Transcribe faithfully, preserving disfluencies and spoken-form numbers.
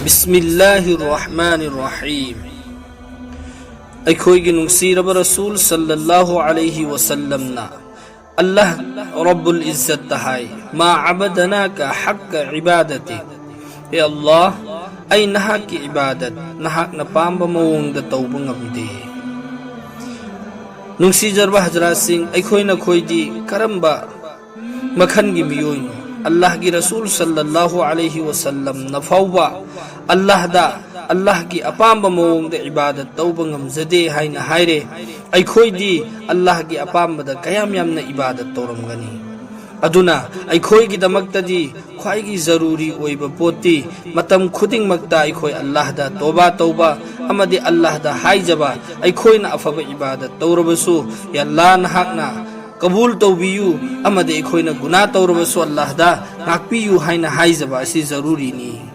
ꯕꯤꯁꯃꯤꯜꯂꯥꯍꯤꯔ ꯔꯍꯃꯥꯅꯤꯔ ꯔꯍꯤꯝ꯫ ꯑꯩꯈꯣꯏꯒꯤ ꯅꯨꯡꯁꯤꯔꯕ ꯔꯁꯨꯜ ꯁꯜꯂꯜꯂꯥꯍꯨ ꯑꯂꯩꯍꯤ ꯋꯁꯜꯂꯝꯅ ꯑꯜꯂꯥꯍ ꯔꯕꯨꯜ ꯏꯖꯠꯇ ꯍꯥꯏ, "ꯃꯥ ꯑꯕꯗꯅꯥꯀ ꯍꯛꯀ ꯏꯕꯥꯗꯇꯤ"꯫ ꯑꯦ ꯑꯜꯂꯥꯍ, ꯑꯩ ꯅꯍꯥꯛꯀꯤ ꯏꯕꯥꯗꯠ ꯅꯍꯥꯛꯅ ꯄꯥꯝꯕ ꯃꯑꯣꯡꯗ ꯇꯧꯕ ꯉꯝꯗꯦ꯫ ꯅꯨꯡꯁꯤꯖꯔꯕ ꯍꯖꯔꯥꯠꯁꯤꯡ, ꯑꯩꯈꯣꯏ ꯅꯈꯣꯏꯗꯤ ꯀꯔꯝꯕ ꯃꯈꯜꯒꯤ ꯃꯤꯑꯣꯏꯅꯣ? ꯑꯜꯂꯥꯍꯒꯤ ꯔꯁꯨꯜ ꯁꯜꯂꯜꯂꯥꯍꯨ ꯑꯂꯩꯍꯤ ꯋꯁꯜꯂꯝꯅ ꯐꯥꯎꯕ ꯑꯜꯂꯥꯍꯗ ꯑꯜꯂꯥꯍꯒꯤ ꯑꯄꯥꯝꯕ ꯃꯑꯣꯡꯗ ꯏꯕꯥꯗꯠ ꯇꯧꯕ ꯉꯝꯖꯗꯦ ꯍꯥꯏꯅ ꯍꯥꯏꯔꯦ꯫ ꯑꯩꯈꯣꯏꯗꯤ ꯑꯜꯂꯥꯍꯒꯤ ꯑꯄꯥꯝꯕꯗ ꯀꯌꯥꯝ ꯌꯥꯝꯅ ꯏꯕꯥꯗꯠ ꯇꯧꯔꯝꯒꯅꯤ? ꯑꯗꯨꯅ ꯑꯩꯈꯣꯏꯒꯤꯗꯃꯛꯇꯗꯤ ꯈ꯭ꯋꯥꯏꯒꯤ ꯖꯔꯨꯔꯤ ꯑꯣꯏꯕ ꯄꯣꯠꯇꯤ ꯃꯇꯝ ꯈꯨꯗꯤꯡꯃꯛꯇ ꯑꯩꯈꯣꯏ ꯑꯜꯂꯥꯍꯗ ꯇꯣꯕꯥ ꯇꯧꯕ ꯑꯃꯗꯤ ꯑꯜꯂꯥꯍꯗ ꯍꯥꯏꯖꯕ, ꯑꯩꯈꯣꯏꯅ ꯑꯐꯕ ꯏꯕꯥꯗꯠ ꯇꯧꯔꯕꯁꯨ, "ꯌꯥ ꯑꯜꯂꯥꯍ, ꯅꯍꯥꯛꯅ ꯀꯕꯨꯜ ꯇꯧꯕꯤꯌꯨ", ꯑꯃꯗꯤ ꯑꯩꯈꯣꯏꯅ ꯒꯨꯅꯥ ꯇꯧꯔꯕꯁꯨ ꯑꯜꯂꯥꯍꯗ ꯉꯥꯛꯄꯤꯌꯨ ꯍꯥꯏꯅ ꯍꯥꯏꯖꯕ ꯑꯁꯤ ꯖꯔꯨꯔꯤꯅꯤ꯫